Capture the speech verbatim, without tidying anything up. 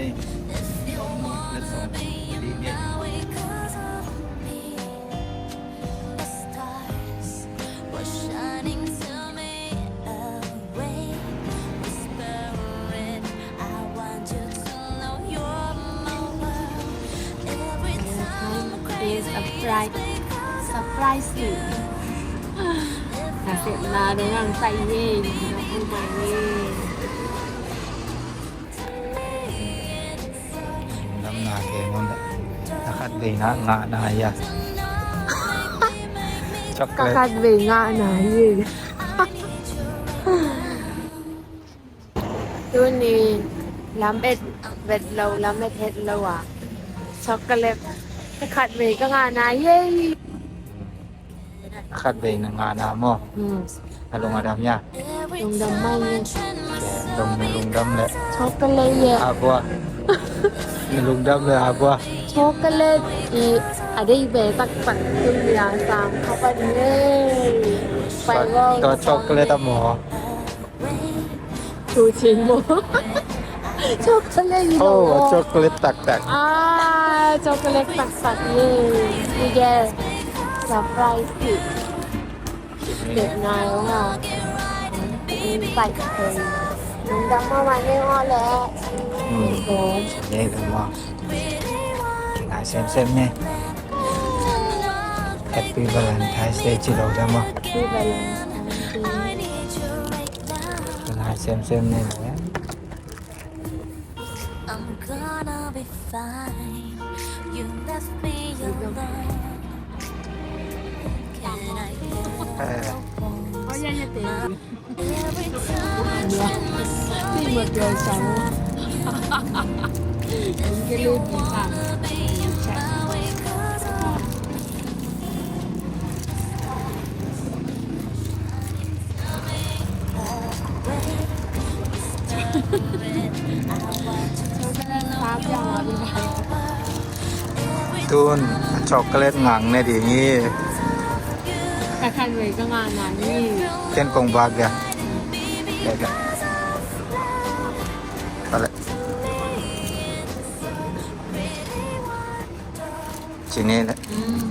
If you want me, now it 'cause of me. The stars were shining to me away. Whispering, I want you to know you're my world. Every time I'm crazy, surprise, it's because of surprise you. Nasepna dong ang sa iye, na kumai. Lamna ke ngon da. Takhat vei na ngah na ya. Chocolate. Takhat vei ngah na ye. Tuni lam et vet lo, lam et het lo a. Chocolate takhat vei ka ngah na ye. Khat vei na ngah na maw? Hmm. A lung a dam ya. Lungdam mai ye. Lung, lungdam le. Chocolate ye. A bua. Lungdam le a bua. Chocolate i a dei ve taktak tun ya sang khapan ye. Pai lo. Tua chocolate a maw? Thu chin maw? Chocolate i lo. Oh, chocolate taktak. Ah, chocolate taktak ye. Ige surprise ki. Tep nai ong a. Pai kei. Lungdam mahmah ni ong a le. Hmm. Lungdam. Nai semsem ni. Happy Valentine's Day ci lo dam a. Happy Valentine's Day. Nai semsem ni le. I'm gonna be fine. You left me alone. Can I get a home? Every time I turn my soul, you wanna be in my way 'cause of me. Tun a chocolate ngang ne ding hi. Ka khan vei ka ngah na hi. Ken kong bak ya. Kale. Cine le. Mm.